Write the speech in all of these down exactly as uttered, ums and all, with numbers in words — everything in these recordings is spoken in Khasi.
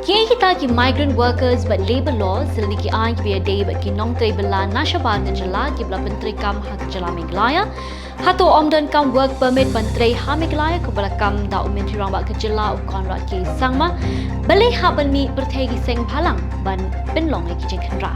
Kiei kita ki migrant workers bad labour laws lane ki aiñ kiba ïadei bad ki nongtrei bylla na shabar ka jylla kiba la pyntreikam ha ka jylla Meghalaya? Hato ym donkam work permit ban trei ha Meghalaya kumba la kam da u Myntri Rangbah ka jylla u Conrad K Sangma? Balei hap ban mih pyrthei ki seng bhalang ban pynlong ïa ki jingkhynra?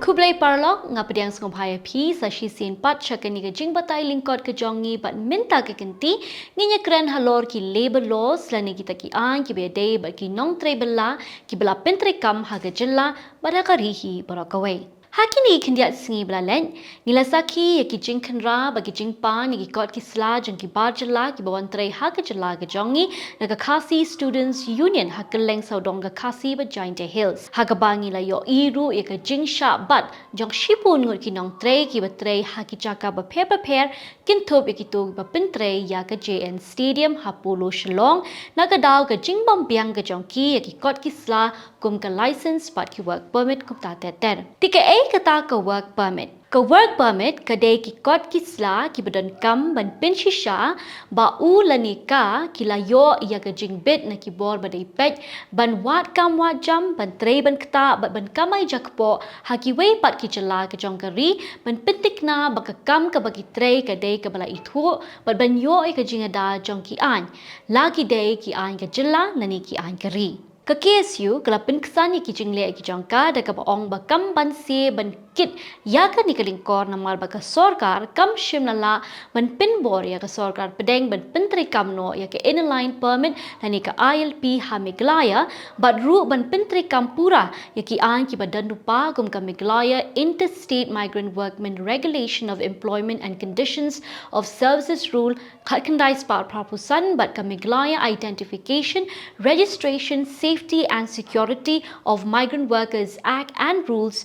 Khublei paralok, nga pdiang sngewbha ïa phi sa shisien pat sha kane ka jingbatai lyngkot ka jong ngi bad mynta ka kynti ngin ïakren halor ki labour laws lane kita ki aiñ kiba ïadei bad ki nongtrei bylla kiba la pyntreikam ha ka jylla bad ha ka ri hi baroh kawei. Ha kine ki khyndiat sngi ba la leit, ngi la sakhi ïa ki jingkhynra bad ki jingpan ïa ki kot ki sla jong ki bar jylla kiba wan trei ha ka jylla ka jong ngi na ka Khasi Students Union ha kylleng sawdong ka Khasi bad Jaintia Hills, ha kaba ngi la ïohi ruh ïa ka jingshah bat jong shibun ngut ki nongtrei kiba trei ha ki jaka bapher bapher, kynthup ïa kito kiba pyntrei ïa ka J N Stadium ha Polo Shillong, na ka daw ka jingbym biang ka jong ki ïa ki kot ki sla kum ka licence bad ki work permit kumta ter ter. Te kaei kata ka work permit? Ka work permit ka dei ki kot ki sla kiba donkam ban pynshisha ba u lane ka ki la ïoh ïa ka jingbit na ki bor ba dei peit ban wad kam wad jam, ban trei ban ktah bad ban kamai jakpoh ha kiwei pat ki jylla ka jong ka ri, ban pyntikna ba ka kam kaba ki trei ka dei kaba la ithuh bad ban ïoh ïa ka jingada jong ki aiñ, la ki dei ki aiñ ka jylla lane ki aiñ ka ri. Ka K S U ka la pynksan ïa ki jingleh ki jong ka da kaba ong ba kam banse ban kit ïa kane ka lyngkor namar ba ka sorkar kam shym la lah ban pynbor ïa ka sorkar pdeng ban pyntreikam noh ïa ka Inner Line Permit lane ka I L P ha Meghalaya, bad ruh ban pyntreikam pura ïa ki aiñ kiba don lypa kum ka Meghalaya Interstate Migrant Workmen Regulation of Employment and Conditions of Services Rule khatkhyndai spah phra phew san bad ka Meghalaya Identification, Registration, Safety and Security of Migrant Workers Act and Rules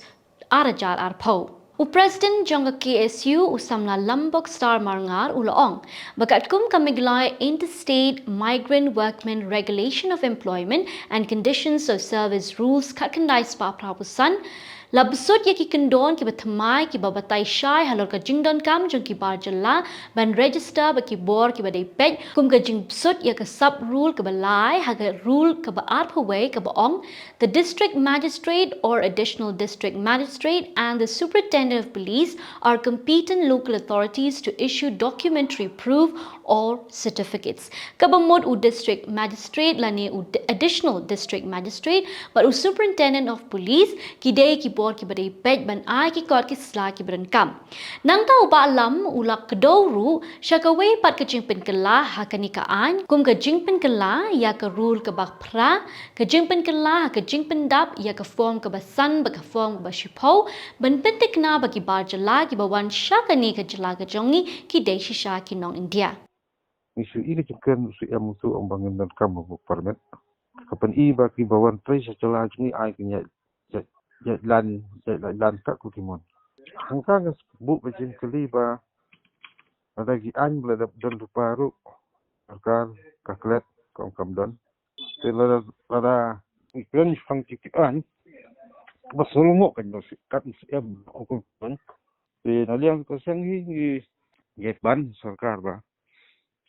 ar hajar arphew. U President jong ka K S U, u Samla Lambok Star Marngar, u la ong ba katkum ka Meghalaya Interstate Migrant Workmen Regulation of Employment and Conditions of Service Rules khatkhyndai spah phra phew san, la bsut ïa ki kyndon kiba thymmai kiba batai shai halor ka jingdonkam jong ki bar jylla ban register bad ki bor kiba dei peit, kum ka jingbsut ïa ka sub rule kaba lai ha ka rule kaba arphew wei kaba ong, the district magistrate or additional district magistrate and the superintendent of police are competent local authorities to issue documentary proof or certificates. Kaba mut u district magistrate lane u di-, additional district magistrate bad u superintendent of police ki dei ki bor kiba dei peit ban ai ki kot ki sla kiba donkam. Nangta u Bah Lam u la kdew ruh sha kawei pat ka jingpynkylla ha kane ka aiñ, kum ka jingpynkylla ïa ka rule kaba phra, ka jingpynkylla ha ka jingpyndap ïa ka form kaba san bad ka form kaba shiphew, ban pyntikna ba ki bar jylla kiba wan sha kane ka jylla ka jong ngi ki dei shisha ki nong India. Ngi shu i ka jingkren u Syiem utu ong ba ngim donkam ba work permit. Ka pyni ba kiba wan trei sha jylla jong ngi ai ka ïaid, ïaid, ïaid lan, ïaid, ïaid lan kat kum ki mon. Hangta nga shu buh ka jingkylli ba lada ki aiñ ba la dep don lypa ruh, sorkar ka klet, ka ong kam don. Te lada, lada ngi kren shaphang ki, ki aiñ ba shu long ka jong u Syiem, kat u Syiem ong kam don. Te na liang ka seng hi ngi, ngi ban sorkar ba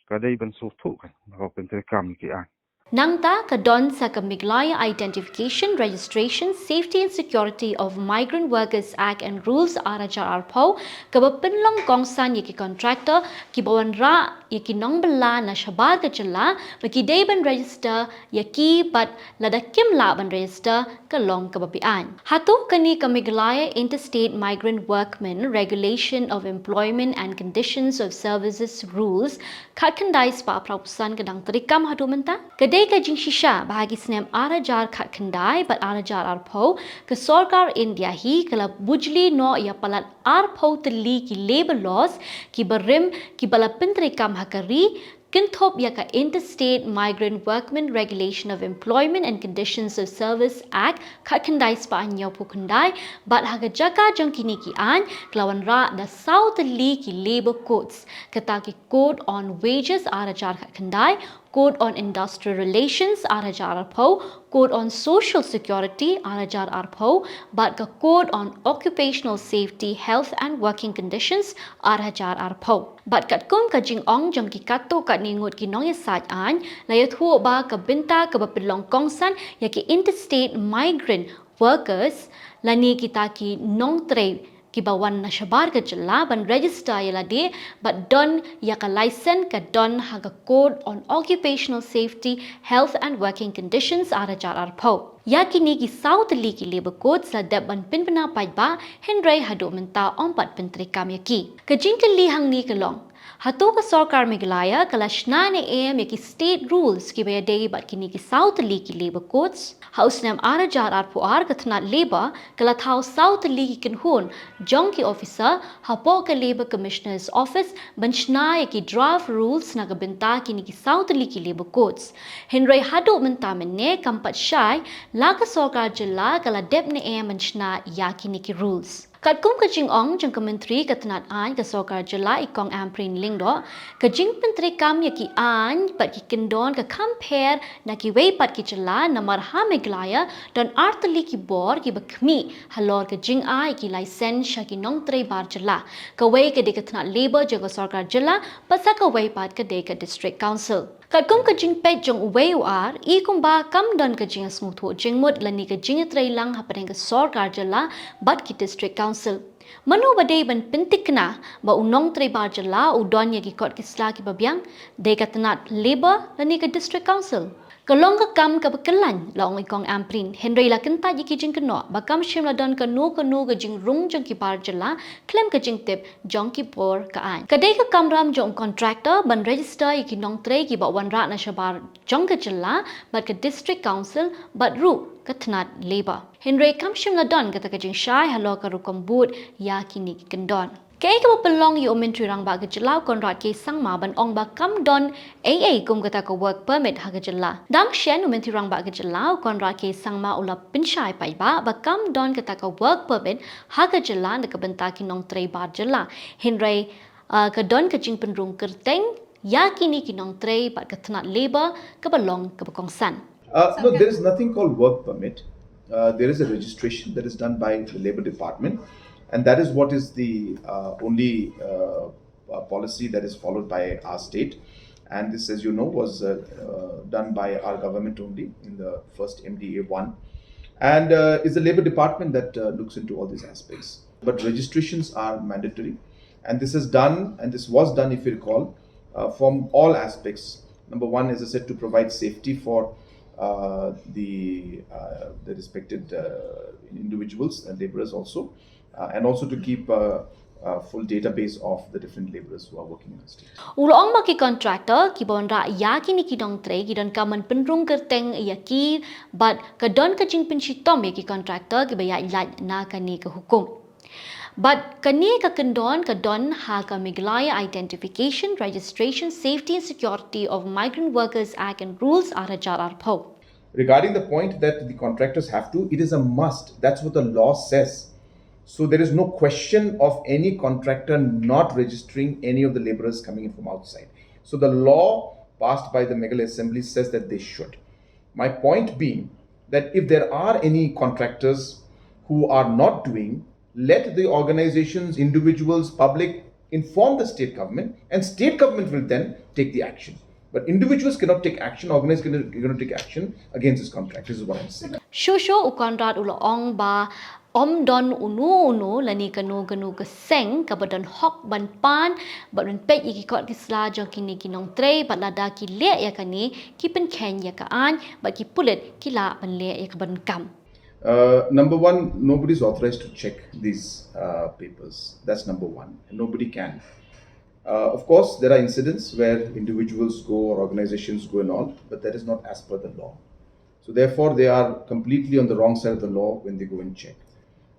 ka dei ban sngewthuh kan ba ka pyntreikam ki aiñ. Nangta ka don sa ka Meghalaya Identification, Registration, Safety and Security of Migrant Workers Act and Rules ar hajar arphew, kaba pynlong kongsan ïa ki contractor kiba wanrah ïa ki nongbylla na shabar ka jylla ba ki dei ban register ïa ki bad lada kim lah ban register ka long kaba be-aiñ. Hato kane ka Meghalaya Interstate Migrant Workmen Regulation of Employment and Conditions of Services Rules khatkhyndai spah phra phew san ka dang treikam haduh mynta? Ka dei ka jingshisha ba ha ki snem ar hajar khatkhyndai bad ar hajar arphew ka sorkar India hi ka la bujli noh ïa palat arphew tylli ki labour laws kiba rim kiba la pyntreikam ha ka ri, kynthup ïa ka Interstate Migrant Workmen Regulation of Employment and Conditions of Service Act khatkhyndai spah hynñiewphew khyndai, bad ha ka jaka jong kine ki aiñ ka la wanrah da saw tylli ki labour codes, kata ki Code on Wages ar hajar khatkhyndai, Code on Industrial Relations ar hajar arphew, Code on Social Security ar hajar arphew, bad ka Code on Occupational Safety, Health and Working Conditions ar hajar arphew. Bad katkum ka jingong jong ki katto katne ngut ki nongïasaid aiñ, la ïathuh ba ka bynta kaba pynlong kongsan ïa ki interstate migrant workers, lane kita ki nongtrei kiba wan na shabar ka jylla ban register ïa lade bad don ïa ka license ka don ha ka Code on Occupational Safety, Health and Working Conditions ar hajar arphew. Ïa kine ki saw tylli ki labour codes la dep ban pynbna paidbah, hynrei haduh mynta ym pat pyntreikam ïa ki. Ka jingkylli hangne ka long, hato ka sorkar Meghalaya ka la shna ne em ïa ki state rules kiba ïadei bad kine ki saw tylli ki labour codes? Ha u snem ar hajar arphew ar ka tnat Labour ka la thaw saw tylli ki kynhun jong ki officer hapoh ka Labour Commissioner's Office ban shna ïa ki draft rules na ka bynta kine ki saw tylli ki labour codes. Hynrei haduh mynta mynne kam pat shai la ka sorkar jylla ka la dep ne em ban shna ïa kine ki rules. Katkum ka jingong jong ka Myntri ka tnat aiñ ka sorkar jylla i Kong Ampareen Lyngdoh, ka jingpyntreikam ïa ki aiñ bad ki kyndon ka kham pher na kiwei pat ki jylla namar ha Meghalaya don ar tylli ki bor kiba khmih halor ka jingai ki license sha ki nongtrei bar jylla. Kawei ka dei ka tnat Labour jong ka sorkar jylla bad sa kawei pat ka dei ka District Council. Katkum ka jingpeit jong uwei u ar, i kumba kam don ka jingïasngewthuh jingmut lane ka jingïatreilang hapdeng ka sorkar jylla bad ki District Council. Mano ba dei ban pyntikna ba u nongtrei bar jylla u don ïa ki kot ki sla kiba biang, dei ka tnat Labour lane ka District Council? Ka long ka kam kaba kyllain, la ong i Kong Ampareen, hynrei la kyntait ïa ki jingkynnoh ba kam shym la don kano kano ka jingrung jong ki bar jylla khlem ka jingtip jong ki bor ka aiñ. Ka dei ka kamram jong u contractor ban register ïa ki nongtrei kiba wanrah na shabar jong ka jylla bad ka District Council bad ruh ka tnat Labour. Hynrei kam shym la don kata ka jingshai halor ka rukom bud ïa kine ki kyndon. Kaei kaba pynlong ïa u Myntri Rangbah ka jylla u Conrad K Sangma ban ong ba kam don ei ei kum kata ka work permit ha ka jylla? Dang shen u Myntri Rangbah ka jylla u Conrad K Sangma u la pynshai paidbah ba kam don kata ka work permit ha ka jylla na ka bynta ki nongtrei bar jylla. Hynrei, ah, ka don ka jingpynrung kyrteng ïa kine ki nongtrei bad ka tnat Labour kaba long kaba kongsan. Uh, no, there is nothing called work permit. Uh, there is a registration that is done by the Labour Department, and that is what is the uh, only uh, uh, policy that is followed by our state. And this, as you know, was uh, uh, done by our government only in the first M D A one, and uh, is the Labour Department that uh, looks into all these aspects. But registrations are mandatory, and this is done, and this was done, if you recall, uh, from all aspects. Number one, as I said, to provide safety for uh, the uh, the respected uh, individuals and laborers also, uh, and also to keep uh, a full database of the different laborers who are working in the state. U la ong ba ki contractor kiba wanrah ïa kine ki nongtrei ki donkam ban pynrung kyrteng ïa ki bad ka don ka jingpynshitom ïa ki contractor kiba ïaid lait na kane ka hukum. Bad kane ka kyndon ka don ha ka Meghalaya Identification, Registration, Safety and Security of Migrant Workers Act and Rules ar hajar arphew. Regarding the point that the contractors have to, it is a must. That's what the law says. So there is no question of any contractor not registering any of the laborers coming in from outside. So the law passed by the Meghalaya Assembly says that they should. My point being that if there are any contractors who are not doing, let the organizations, individuals, public inform the state government, and state government will then take the action. But individuals cannot take action, organizations cannot, cannot take action against this contract. This is what I'm saying. Shuh shuh u Conrad u la ong ba ym don uno uno lane kano kano ka seng kaba don hok ban pan bad ban peit ïa ki kot ki sla jong kine ki nongtrei bad lada ki leh ïa kane ki pynkheiñ ïa ka aiñ bad ki pulit ki lah ban leh ïa ka ban kam. Uh, number one, nobody is authorized to check these uh, papers. That's number one. Nobody can. Uh, of course, there are incidents where individuals go or organizations go and all, but that is not as per the law. So therefore, they are completely on the wrong side of the law when they go and check.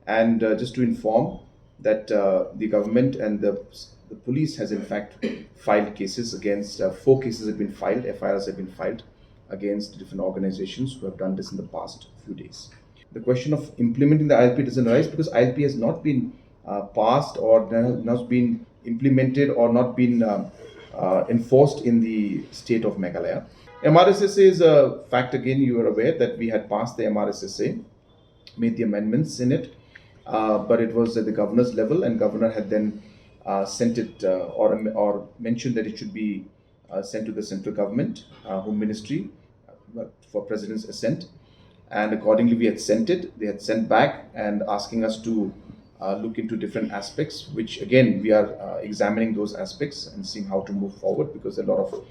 And uh, just to inform that uh, the government and the, the police has in fact filed cases against, uh, four cases have been filed, F I Rs have been filed against different organizations who have done this in the past few days. The question of implementing the I L P doesn't arise because I L P has not been uh, passed or has not been implemented or not been uh, uh, enforced in the state of Meghalaya. M R S S A is a fact again. You are aware that we had passed the M R S S A, made the amendments in it, uh, but it was at the governor's level, and governor had then uh, sent it uh, or or mentioned that it should be uh, sent to the central government, uh, Home Ministry, uh, for President's assent. And accordingly, we had sent it. They had sent back and asking us to uh, look into different aspects, which again, we are uh, examining those aspects and seeing how to move forward because a lot of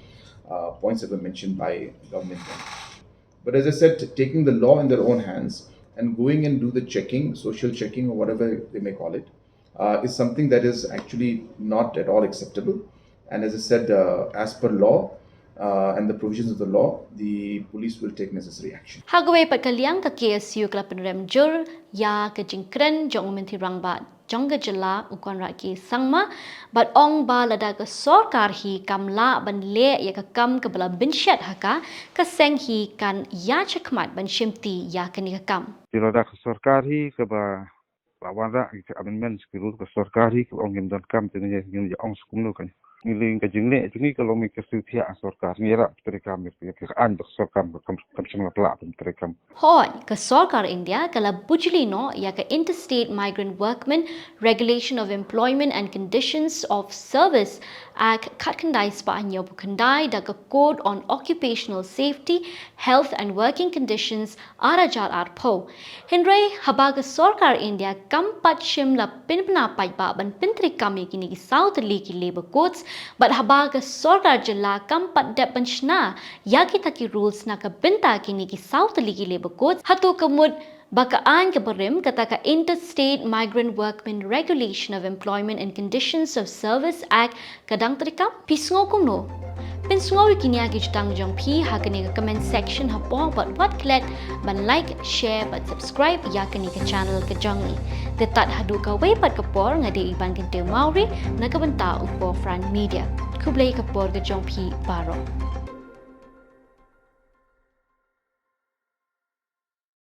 uh, points that were mentioned by government. But as I said, taking the law in their own hands and going and do the checking, social checking, or whatever they may call it, uh, is something that is actually not at all acceptable. And as I said, uh, as per law uh, and the provisions of the law, the police will take necessary action. Ha kawei pat ka liang, ka K S U ka la pynrem jur ïa ka jingkren jong u Myntri Rangbah jong ka jylla, u Conrad K Sangma, bad ong ba lada ka sorkar hi kam lah ban leh ïa ka kam kaba la bynshet ha ka, ka seng hi kan ïaid shakhmat ban shimti ïa kane ka kam. Te lada ka sorkar hi kaba la wanrah ïa ka amendment sha ki rule ka sorkar hi kaba ong ngim donkam, te ngin ïa ong sha kumno kan. Ngi leh ka jingleh jong ngi ka long, ngi kyrsiew thiah ha sorkar, ngi ïarap treikam ïa ka aiñ ba ka sorkar kam, kam shym la plah ban treikam. Hooid, ka sorkar India ka la bujli noh ïa ka Interstate Migrant Workmen Regulation of Employment and Conditions of Service Act khatkhyndai spah hynñiewphew khyndai da ka Code on Occupational Safety, Health and Working Conditions ar hajar arphew. Hynrei haba ka sorkar India kam pat shym la pynbna paidbah ban pyntreikam ïa kine ki saw tylli ki labour codes, bad haba ka sorkar jylla kam pat dep ban shna ïa kita ki rules na ka bynta kine ki saw tylli ki labour codes, hato ka mut ba ka aiñ kaba rim, kata ka Interstate Migrant Workmen Regulation of Employment and Conditions of Service Act, ka dang treikam? Phi sngew kumno? Pynsngew ïa kine ki jutang jong phi ha kane ka comment section hapoh, bad wat klet ban like, share bad subscribe ïa kane ka channel ka jong ngi. Te tad haduh kawei pat ka por, nga dei Iban Kyntiew Mawrie na ka bynta u Forefront Media. Khublei ka por ka jong phi baroh.